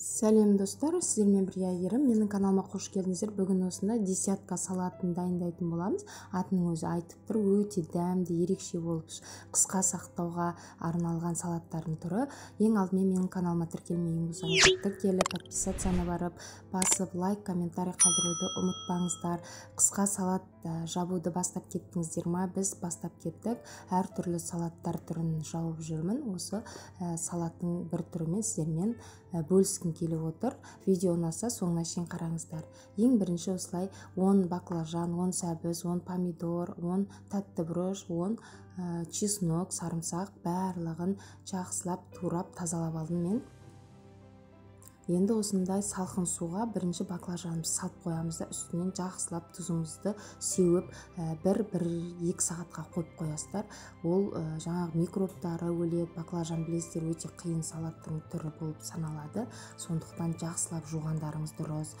Сәлем достар, сіздермен бірге Әйгерім. Менің каналыма қош келдіңіздер. Бүгін осындай десятка салатын дайындайтын боламыз. Атының өзі айтып тұр, өте дәмді, ерекше болып қысқа сақтауға арналған салаттардың түрі. Ең алдымен менің каналыма тіркелмеген болсаңыз, тіркеліп, подписацияны барып, басып, лайк, комментарий қалдыруды ұмытпаңыздар. Қысқа салат жабуды бастап кеттіңіздер ма? Біз бастап кеттік. Әртүрлі салаттар түрін жауып жүрмін. Осы салаттың бір түрімен сіздермен бөліскім келіп отыр. Видео ұнаса соңына шейін қараңыздар. Ең бірінші осылай 10 баклажан, 10 сәбіз, 10 помидор, 10 тәтті бұрыш, 10 чеснок, сарымсақ барлығын жақсылап турап тазалап алдым мен. Енді осындай салқын суға бірінші баклажанымызды салып қоямыз да, үстінен жақсылап тұзымызды сеуіп, 1-2 сағатқа қойып қоясыздар. Ол жаңағы микробтары өледі. Баклажан білесіздер, өте қиын салаттың түрі болып саналады. Сондықтан жақсылап жуғандарыңыз дұрыс.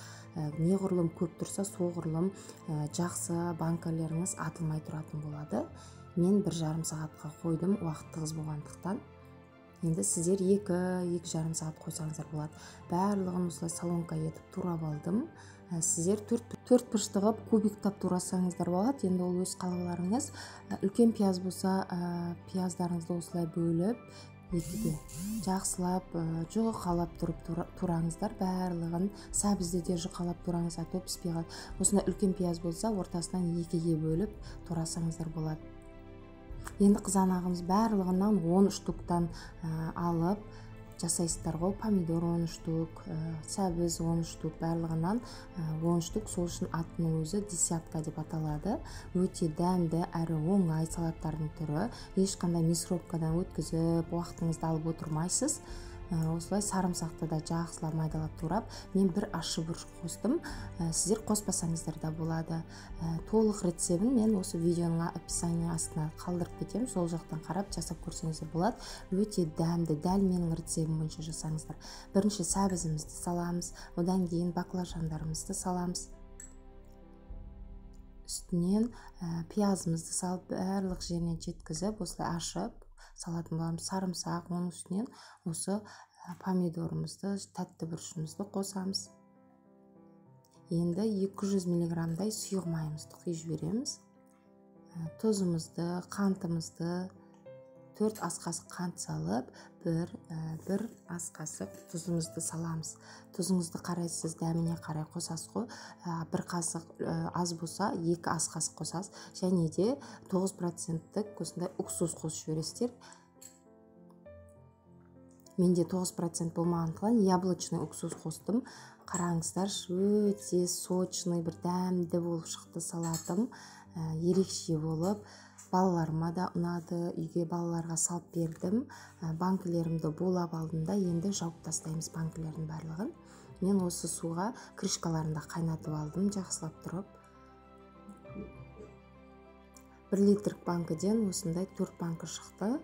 Неғұрлым көп тұрса, соғұрлым жақсы банкалеріңіз атылмай тұратын болады. Мен 1,5 сағатқа қойдым, уақыт тығыз болғандықтан. Енді сіздер 2-2,5 сағат қойсаңыздар болады. Барлығын осылай соломка етіп турап алдым. Сіздер төрт бұрышты қылып кубиктап турасаңыздар болады. Енді ол өз қалауларыңыз. Үлкен пияз болса, пияздарыңызды осылай бөліп екіге жақсылап жұқалап тұрып тураңыздар. Барлығын сәбізді де жұқалап тураңыз, а то піспей қалады. Осындай үлкен пияз болса, ортасынан екіге бөліп турасаңыздар болады. Енді қызанағымыз барлығынан 10 штуктан алып жасайсыздар ғой. Помидор 10 штук, сәбіз 10 штук, барлығынан 10 штук. Сол үшін атының өзі десятка деп аталады. Өте дәмді әрі оңай салаттардың түрі. Ешқандай мясорубкадан өткізіп, уақытыңызды алып отырмайсыз. Осылай сарымсақты да жақсылап майдалап турап, мен бір ащы бұрыш қостым. Сіздер қоспасаңыздар да болады. Толық рецебін мен осы видеоның описание астына қалдырып кетемін. Сол жақтан қарап жасап көрсеңіздер болады. Өте дәмді, дәл менің рецебім бойынша жасаңыздар. Бірінші сәбізімізді саламыз, одан кейін баклажандарымызды саламыз. Үстінен пиязымызды салып, барлық жеріне жеткізіп, осылай ашып салатын боламыз. Сарымсақ, оның үстінен осы помидорымызды, тәтті бұрышымызды қосамыз. Енді 200 миллиграммдай сұйық майымызды құйып жібереміз. Тұзымызды, қантымызды, 4 ас қасық қант салып, бір ас қасық тұзымызды саламыз. Тұзыңызды қарайсыз, дәміне қарай қосасыз ғой. Бір қасық аз болса, 2 ас қасық қосасыз. Және де 9%-тік осындай уксус қосып жібересіздер. Менде 9% болмағандықтан яблочный уксус қостым. Қараңыздаршы, өте сочный, бір дәмді болып шықты салатым. Ерекше болып, балаларыма да ұнады, үйге балаларға салып бердім. Банкілерімді булап алдым да, енді жауып тастаймыз банкілердің барлығын. Мен осы суға крышкаларын да қайнатып алдым, жақсылап тұрып. 1 литрлік банкіден осындай 4 банкі шықты.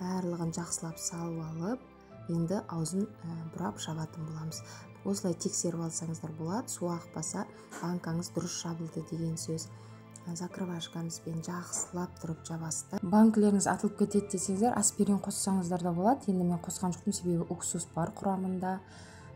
Барлығын жақсылап салып алып, енді аузын бұрап жабатын боламыз. Осылай тексеріп алсаңыздар болады. Су ақпаса, банкаңыз дұрыс жабылды деген сөз. Закрывашкамызбен жақсылап тұрып жабасыздар. Банкілеріңіз атылып кетеді десеңіздер, аспирин қоссаңыздар да болады. Енді мен қосқан жоқпын, себебі уксус бар құрамында.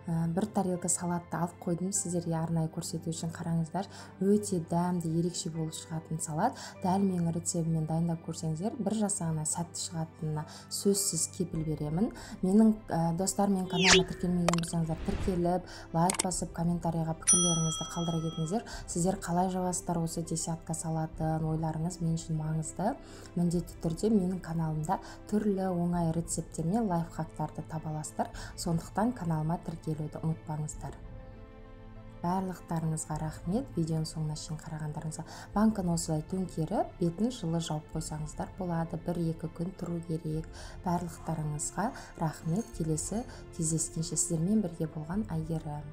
Бір тарелка салатты алып қойдым сіздерге арнайы көрсету үшін. Қараңыздар, өте дәмді, ерекше болып шығатын салат. Дәл менің рецебіммен дайындап көрсеңіздер, бір жасағына сәтті шығатынына сөзсіз кепіл беремін. Менің достар, менің каналыма тіркелмеген болсаңыздар, тіркеліп, лайк басып, комментарийға пікірлеріңізді қалдыра кетіңіздер. Сіздер қалай жабасыздар осы десятка салатын, ойларыңыз мен үшін маңызды. Міндетті түрде менің каналымда түрлі оңай рецепттер мен лайфхактарды таба аласыздар. Сондықтан каналыма тіркеліп ұмытпаңыздар. Барлықтарыңызға рахмет, видеоның соңына шейін қарағандарыңызға. Банканы осылай төңкеріп, бетін жылы жауып қойсаңыздар болады. 1-2 күн тұру керек. Барлықтарыңызға рахмет. Келесі кездескенше сіздермен бірге болған Әйгерім.